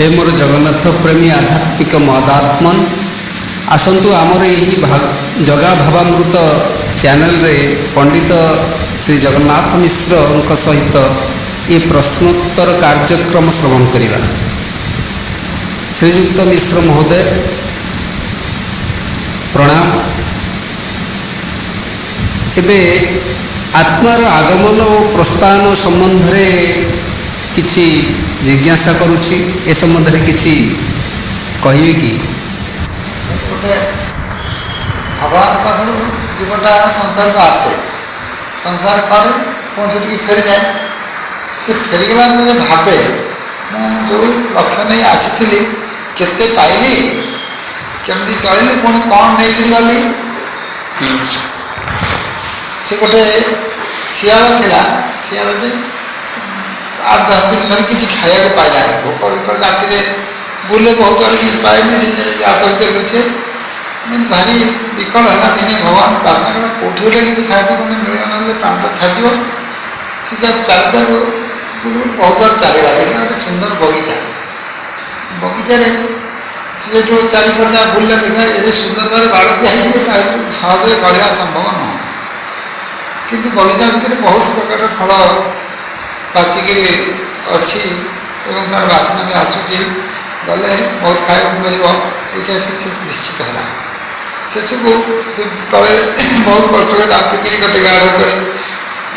ହେ ମୋର ଜଗନ୍ନାଥ ପ୍ରେମୀ ଆଧ୍ୟାତ୍ମିକ ମହଦାତ୍ମନ, ଆସନ୍ତୁ ଆମର ଏହି ଜଗା ଭାବାମୃତ ଚ୍ୟାନେଲରେ ପଣ୍ଡିତ ଶ୍ରୀ ଜଗନ୍ନାଥ ମିଶ୍ରଙ୍କ ସହିତ ଏ ପ୍ରଶ୍ନୋତ୍ତର କାର୍ଯ୍ୟକ୍ରମ ଶ୍ରବଣ କରିବା। ଶ୍ରୀଯୁକ୍ତ ମିଶ୍ର ମହୋଦୟ, ପ୍ରଣାମ। ଏବେ ଆତ୍ମାର ଆଗମନ ଓ ପ୍ରସ୍ଥାନ ସମ୍ବନ୍ଧରେ କିଛି ଜିଜ୍ଞାସା କରୁଛି। ଏ ସମ୍ବନ୍ଧରେ କିଛି କହିବେ କି? ଗୋଟେ ଭଗବାନ ପାଖରୁ ଜୀବନଟା ସଂସାରକୁ ଆସେ, ସଂସାର କରେ, ପୁଣି ସେଠିକି ଫେରିଯାଏ। ସେ ଫେରିଗଲା ପରେ ଭାବେ, ମୁଁ ଯେଉଁ ଲକ୍ଷ୍ୟ ନେଇ ଆସିଥିଲି କେତେ ପାଇଲି, କେମିତି ଚଳିଲି, ପୁଣି କ'ଣ ନେଇକିରି ଗଲି। ସେ ଗୋଟେ ଶିଆଳ ଥିଲା। ଶିଆଳଟି 8-10 ଦିନ ଧରି କିଛି ଖାଇବାକୁ ପାଇଲାନି। ଭୋକ ବିକଳ, ରାତିରେ ବୁଲେ, ବହୁତ ଆଡ଼େ କିଛି ପାଇନି। ଦିନରେ ଗାତ ଭିତରେ ଲୁଚେ। ଭାରି ବିକଳ ହେଲା। ଦିନେ ଭଗବାନ ପ୍ରାର୍ଥନା କଲା, କେଉଁଠି ଗୋଟେ କିଛି ଖାଇବାକୁ ମାନେ ମିଳିବ, ନହେଲେ ପ୍ରାଣଟା ଛାଡ଼ିଯିବ। ସେ ଯାହା ଚାଲୁ ଚାଲୁ ବହୁତ ବାଟ ଚାଲିଲା, ଦେଖିଲା ଗୋଟେ ସୁନ୍ଦର ବଗିଚା। ବଗିଚାରେ ସେ ଯେଠୁ ଚାରିପଟ ଯାକ ବୁଲିଲା, ଦେଖିଲା ଏତେ ସୁନ୍ଦର ଭାବରେ ବାଡ଼ ଦିଆ ହେଇଛି, ତା ସହଜରେ ଗଳିବା ସମ୍ଭବ ନୁହଁ। କିନ୍ତୁ ବଗିଚା ଭିତରେ ବହୁତ ପ୍ରକାରର ଫଳ ପାଚିକିରି ଅଛି ଏବଂ ତାର ବାସ୍ନା ବି ଆସୁଛି, ଗଲେ ବହୁତ ଖାଇବାକୁ ମିଳିବ, ଏଇଟା ସେ ନିଶ୍ଚିତ ହେଲା। ସେସବୁ ସେ ତଳେ ବହୁତ କଷ୍ଟ କରି ରାମ୍ପିକିରି ଗୋଟେ ଗାଢ଼ କରି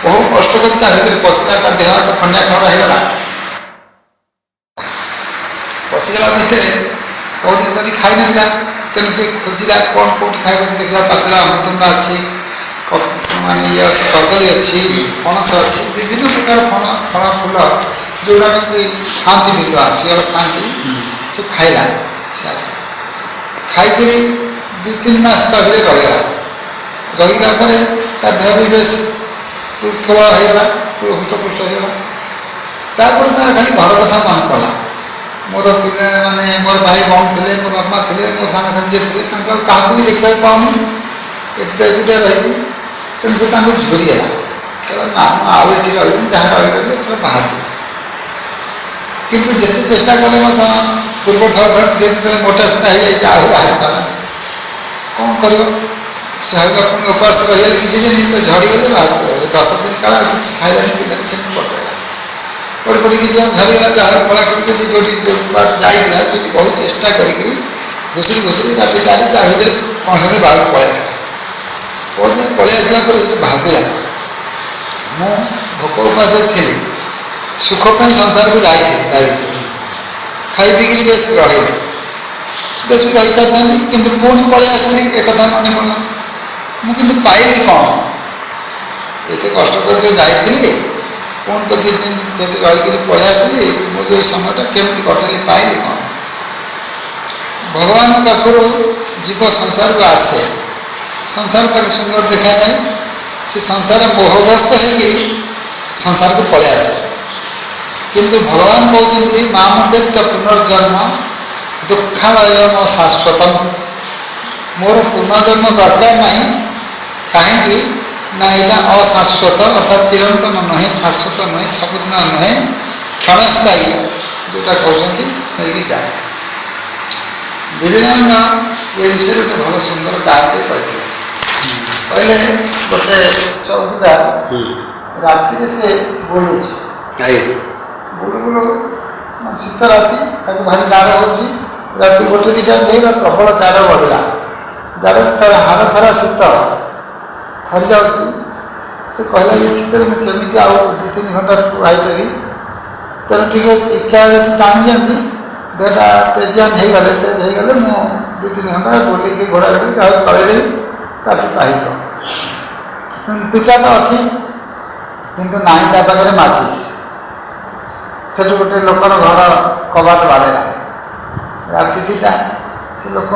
ବହୁ କଷ୍ଟ କରି ତା ଭିତରେ ପଶିଲା। ତା ଦେହ ହାତ ଖଣ୍ଡିଆ ଖଣ୍ଡା ହେଇଗଲା। ପଶିଗଲା ଭିତରେ, ବହୁତ ଦିନ ଧରି ଖାଇନଥିଲା, ତେଣୁ ସେ ଖୋଜିଲା କ'ଣ କେଉଁଠି ଖାଇବାକୁ। ଦେଖିଲା ପାଚିଲା ଅମୃତଭଣ୍ଡା ଅଛି, ମାନେ ଇଏ ଅଛି, କଦଳୀ ଅଛି, ପଣସ ଅଛି, ବିଭିନ୍ନ ପ୍ରକାର ଫଳ ଫୁଲ ଯେଉଁଗୁଡ଼ାକ କି ଖାଆନ୍ତି, ବିଲୁଆ ଶିଆଳ ଖାଆନ୍ତି। ସେ ଖାଇଲା। ଶିଆଳ ଖାଇକିରି 2-3 ମାସ ତା ଭିତରେ ରହିଗଲା। ରହିଗଲା ପରେ ତା ଦେହ ବି ବେଶ ସ୍ଥୂଳ ହେଇଗଲା, ହୃଷ୍ଟପୁଷ୍ଟ ହେଇଗଲା। ତାପରେ ତାର ଖାଲି ଘର କଥା ମନେ ପଡ଼ିଲା। ମୋର ପିଲାମାନେ, ମୋର ଭାଇ ଭଉଣୀ ଥିଲେ, ମୋ ବାପା ଥିଲେ, ମୋ ସାଙ୍ଗସାଥି ଯିଏ ଥିଲେ, ତାଙ୍କୁ ଆଉ କାହାକୁ ବି ଦେଖିବାକୁ ପାଉନି, ଏଠି ତ ଏକୁଟିଆ ରହିଛି। ତେଣୁ ସେ ତାଙ୍କୁ ଝୁରିଗଲା। କହିଲା, ନା, ମୁଁ ଆଉ ଏଠି ରହିବିନି, ଯାହା ରହିଗଲେ ଏଥର ବାହାରିଯିବ। କିନ୍ତୁ ଯେତେ ଚେଷ୍ଟା କଲେ ମଧ୍ୟ ପୂର୍ବ ଥର ଥର ସେ ଯେତେବେଳେ ମୋଟା ସୋଟା ହେଇଯାଇଛି, ଆଉ ବାହାରି ପାରିଲାନି। କ'ଣ କରିବ? ସେ ଭାବିଲା, ପୁଣି ଉପାସ ରହିଗଲେ କିଛି ଦିନ ତ ଝଡ଼ିଗଲେ ବାହାରକୁ ରହିବ। 10 ଦିନ କାଳ ଆଉ କିଛି ଖାଇଲାନି ପିଇଲାନି, ସେମିତି ପଡ଼ି ରହିଲା। ପଡ଼ି ପଡ଼ି କିଛି ଝଡ଼ିଗଲା। ଯାହା ଫଳା କରିକି ସେ ଯେଉଁଠି ଯେଉଁ ବାଟ ଯାଇଥିଲା, ସେଠି ବହୁତ ଚେଷ୍ଟା କରିକି ଘୁଷୁରି ଘୁଷୁରି ବାଟି ଚାଲି ତା ଭିତରେ କ'ଣ ହେଲେ ବାହାରକୁ ପଳେଇ ଆସିଲା। ପଳେଇ ଆସିଲା ପରେ ସେଠି ଭାବିଲା, ମୁଁ ଭୋକ ଉପାସରେ ଥିଲି, ସୁଖ ପାଇଁ ସଂସାରକୁ ଯାଇଥିଲି, ତା ଭିତରେ ଖାଇ ପିଇକିରି ବେଶ ରହିଲି, ବେଶ ବି ରହିପାରିଥାନ୍ତି, କିନ୍ତୁ ପୁଣି ପଳେଇ ଆସିଲି, ଏକଥା ମନେ ପଡ଼ିଲା। ମୁଁ କିନ୍ତୁ ପାଇଲି କ'ଣ? ଏତେ କଷ୍ଟ କରି ଯେଉଁ ଯାଇଥିଲି, ପୁଣି ତ କିଛି ଦିନ ସେଠି ରହିକିରି ପଳେଇ ଆସିଲି, ମୁଁ ଯେଉଁ ସମୟଟା କେମିତି କଟେଇଲି, ପାଇଲି କ'ଣ? ଭଗବାନଙ୍କ ପାଖରୁ ଜୀବ ସଂସାରକୁ ଆସେ, ସଂସାର ତାକୁ ସୁନ୍ଦର ଦେଖାଯାଏ, ସେ ସଂସାର ମୋହଗ୍ରସ୍ତ ହେଇକିରି ସଂସାରକୁ ପଳେଇ ଆସେ। କିନ୍ତୁ ଭଗବାନ କହୁଛନ୍ତି, ମାମ ବେତ୍ତ ପୁନର୍ଜନ୍ମ ଦୁଃଖାଳୟ ଶାଶ୍ୱତମ। ମୋର ପୁନର୍ଜନ୍ମ ଦରକାର ନାହିଁ। କାହିଁକି ନା ଏଇଟା ଅଶାଶ୍ୱତ, ଅର୍ଥାତ୍ ଚିରନ୍ତନ ନୁହେଁ, ଶାଶ୍ୱତ ନୁହେଁ, ସବୁଦିନ ନୁହେଁ, କ୍ଷଣସ୍ଥାୟୀ ଯେଉଁଟା କହୁଛନ୍ତି ହେଇକି ଯାଏ। ବିବେକାନନ୍ଦ ଏ ବିଷୟରେ ଗୋଟେ ଭଲ ସୁନ୍ଦର କାହାଣୀଟେ କହିଥିଲେ। କହିଲେ, ଗୋଟେ ଚୌକିଦାର ରାତିରେ ସେ ବୁଲୁଛି। ବୁଲୁ ବୁଲୁ ଶୀତ ରାତି, ତାକୁ ଭାରି ଜାଡ଼ ହେଉଛି। ରାତି 1-2ଟା ହେଇଗଲା, ପ୍ରବଳ ଜାଡ଼ ବଢ଼ିଲା। ଜାଡ଼ ତାର ହାଡ଼ ଥରା ଶୀତ ଥରି ଯାଉଛି। ସେ କହିଲା, ଏ ଶୀତରେ ମୁଁ କେମିତି ଆଉ 2-3 ଘଣ୍ଟା ପୁରାଇଦେବି? ତେଣୁ ଟିକେ ପିକା ଯଦି ଟାଣି ଦିଅନ୍ତି, ଦେହଟା ତେଜିଆନ ହେଇଗଲେ, ତେଜ ହେଇଗଲେ ମୁଁ 2-3 ଘଣ୍ଟା ବୁଲିକି ଘୋଡ଼ା ଗାଡ଼ି ଯାହା ଚଳେଇଦେବି, ରାତି ପାହିଯିବ। ପିକା ତ ଅଛି, କିନ୍ତୁ ନାହିଁ ତା ପାଖରେ ମାଚିସ୍। ସେଠୁ ଗୋଟେ ଲୋକର ଘର କବାଟ ବାଡ଼େଇଲା। ରାତି 2ଟା। ସେ ଲୋକ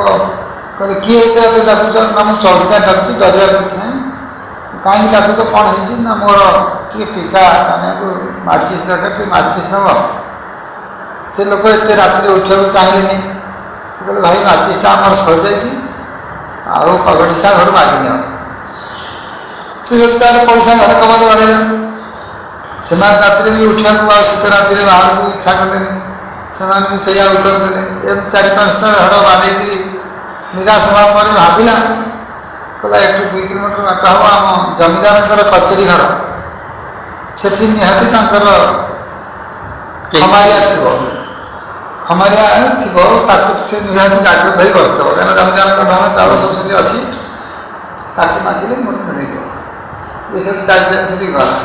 କହିଲେ, କିଏ ଏତେ ରାତିରେ ଡାକୁଛ? ନା, ମୁଁ ଚୌକିଦାର ଡାକୁଛି, ଡରିବାର କିଛି ନାହିଁ। କାହିଁକି ଡାକୁଛ, କ'ଣ ହେଇଛି? ନା, ମୋର ଟିକେ ପିକା ଟାଣିବାକୁ ମାଚିସ୍ ଦରକାର, ଟିକେ ମାଚିସ୍ ଦେବ। ସେ ଲୋକ ଏତେ ରାତିରେ ଉଠିବାକୁ ଚାହିଁଲେନି। ସେ କହିଲେ, ଭାଇ, ମାଚିସ୍ଟା ଆମର ସରିଯାଇଛି, ଆଉ ପଡ଼ିଶା ଘରୁ ମାଗିନିଅ। ସେ ତାର ପଡ଼ିଶା ଘର କବାଟ ବାଡ଼େଇଲା। ସେମାନେ ରାତିରେ ବି ଉଠିବାକୁ ଆଉ ଶୀତ ରାତିରେ ବାହାରକୁ ଇଚ୍ଛା କଲେନି। ସେମାନେ ବି ସେଇଆ ଉତ୍ତର ଦେଲେ। ଏମିତି 4-5ଟା ଘର ବାଡ଼େଇକିରି ନିରାଶ ହେବା ପରେ ଭାବିଲା, କହିଲା ଏଠୁ 2 କିଲୋମିଟର ବାଟ ହେବ ଆମ ଜମିଦାରଙ୍କର କଚେରୀ ଘର, ସେଠି ନିହାତି ତାଙ୍କର ଖମାରିଆ ଥିବ, ଖମାରିଆ ଥିବ, ତାକୁ ସେ ନିହାତି ଜାଗ୍ରତ ହେଇ ବସିଥିବ, କାହିଁକିନା ଜମିଦାରଙ୍କ ଧାନ ଚାଉଳ ସବୁ ସେଠି ଅଛି, ତାକୁ ମାଗିଲେ ମୋର ମିଳିଯିବ। ଏ ସେଠି ଚାଲି ଚାଲି ସେଠି ଗଲା,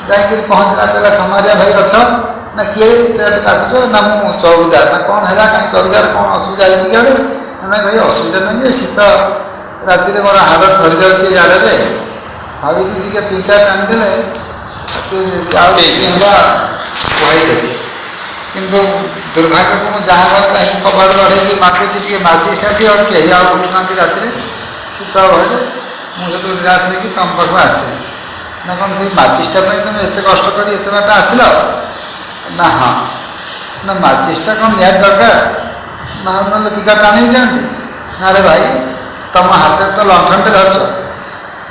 ଯାଇକିରି ପହଞ୍ଚିଲା, କହିଲା ଖମାରିଆ ଭାଇ ଅଛ ନା, କିଏ ଏତେ ରାତି ଡାକୁଛ? ନା ମୁଁ ଚୌକିଦାର। ନା କ'ଣ ହେଲା, କାହିଁ ଚୌକିଦାର, କ'ଣ ଅସୁବିଧା ହେଇଛି କି ଆଡ଼େ? ନା ଭାଇ ଅସୁବିଧା ନାହିଁ ଯେ, ଶୀତ ରାତିରେ ମୋର ହାଡ଼ ଧରିଯାଉଛି ଏଇ ଜାଗାରେ, ଭାବିକି ଟିକେ ପିଙ୍କା ଟାଣିଦେଲେ ଆଉ ହେଲା କୁହାଇଦେବି, କିନ୍ତୁ ଦୁର୍ଭାଗ୍ୟକୁ ମୁଁ ଯାହା ଘରେ କାହିଁକି କବାଟ ବାଢ଼େଇକି ମାଗୁଛି ଟିକେ ମାଚିସଟା ଦିଅ, କେହି ଆଉ ଉଠୁନାହାନ୍ତି ରାତିରେ ଶୀତ ଭୟରେ, ମୁଁ ସେଠୁ ନିରାଶ ହେଇକି ତୁମ ପାଖକୁ ଆସିଲି। ନା କ'ଣ ସେଇ ମାଚିସଟା ପାଇଁ ତୁମେ ଏତେ କଷ୍ଟ କରି ଏତେ ବାଟ ଆସିଲ? ନା ହଁ। ନା ମାଚିସଟା କ'ଣ ନିହାତି ଦରକାର? ନା ନହେଲେ ପିକା ଟାଣିବି କେମିତି? ନା ରେ ଭାଇ, ତୁମ ହାତରେ ତ ଲଣ୍ଠନଟେ ଧରିଛ,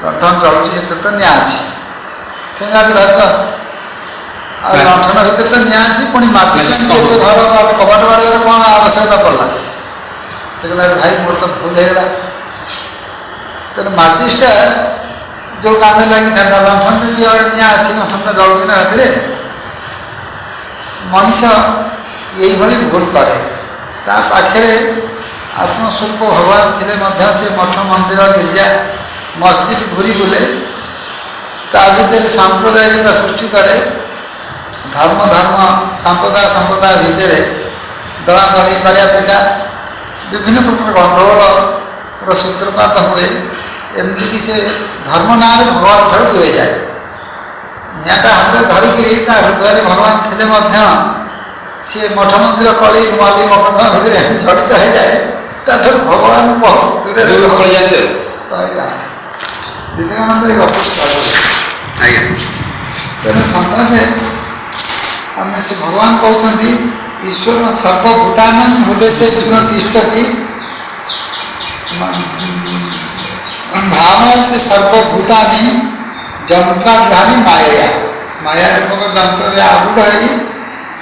ଲଣ୍ଠନ ଜଳୁଛି, ସେଥିରେ ତ ନିଆଁ ଅଛି, ଠେଙ୍ଗାଟେ ଧରିଛ, ଆଉ ଲଣ୍ଠନ ଭିତରେ ତ ନିଆଁ ଅଛି, ପୁଣି ମାଚିସ୍ ପାଇଁ ଏତେ ଘର କବାଟ ବାଡ଼େଇବାର କ'ଣ ଆବଶ୍ୟକତା ପଡ଼ିଲା? ସେ କହିଲା ଭାଇ ମୋର ତ ଭୁଲ ହେଇଗଲା, ତେଣୁ ମାଚିସଟା ଯେଉଁ କାମରେ ଲାଗିଥାନ୍ତା, ଲଣ୍ଠନରେ ନିଆଁ ଅଛି, ଲଣ୍ଠନଟା ଜଳୁଛି ନା ରାତିରେ। ମଣିଷ ଏଇଭଳି ଭୁଲ କରେ, ତା ପାଖରେ ଆତ୍ମସ୍ୱରୂପ ଭଗବାନ ଥିଲେ ମଧ୍ୟ ସେ ମଠ ମନ୍ଦିର ଗିର୍ଜା ମସଜିଦ ଘୁରି ବୁଲେ, ତା ଭିତରେ ସାମ୍ପ୍ରଦାୟିକତା ସୃଷ୍ଟି କରେ, ଧର୍ମ ଧର୍ମ ସମ୍ପ୍ରଦାୟ ସମ୍ପ୍ରଦାୟ ଭିତରେ ଦଳାଦଳି ବାଡ଼ିଆ ପିଟା ବିଭିନ୍ନ ପ୍ରକାର ଗଣ୍ଡଗୋଳର ସୂତ୍ରପାତ ହୁଏ। ଏମିତିକି ସେ ଧର୍ମ ନାଁରେ ଭଗବାନ ଠାରୁ ଦୂରେଇ ଯାଏ। ନିଆଁଟା ହାତରେ ଧରିକିରି ତା ହୃଦୟରେ ଭଗବାନ ଥିଲେ ମଧ୍ୟ ସିଏ ମଠ ମନ୍ଦିର କଳି ମାଲି ମକଦ୍ଦମା ଭିତରେ ଜଡ଼ିତ ହେଇଯାଏ, ତାଠାରୁ ଭଗବାନ ବହୁତ ଦୂରରେ ପଳେଇଯାଆନ୍ତି। ବିବେକାନନ୍ଦ ଏ ଗପ। ତେଣୁ ସଂସାରରେ ଆମେ ସେ ଭଗବାନ କହୁଛନ୍ତି ଈଶ୍ୱର ସର୍ବଭୂତାନାଂ ହୃଦୟ ତିଷ୍ଠତି ଭ୍ରାମୟନ୍ତି ସର୍ବଭୂତାନି ଯନ୍ତ୍ରାଧାନି ମାୟା, ମାୟା ରୂପକ ଯନ୍ତ୍ରରେ ଆରୂଢ଼ ହେଇ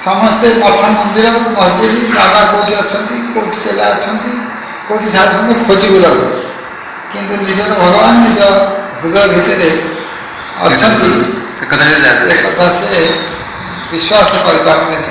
ସମସ୍ତେ ମଠ ମନ୍ଦିର ମସଜିଦ ବାବା କେଉଁଠି ଅଛନ୍ତି, କେଉଁଠି ଚେଲା ଅଛନ୍ତି, କେଉଁଠି ସାଧୁ ଖୋଜି ବୁଲନ୍ତି, କିନ୍ତୁ ନିଜର ଭଗବାନ ନିଜ ହୃଦୟ ଭିତରେ ଅଛନ୍ତି ସେ କଥା ସେ କଥା ସେ ବିଶ୍ୱାସ କରିପାରନ୍ତିନି।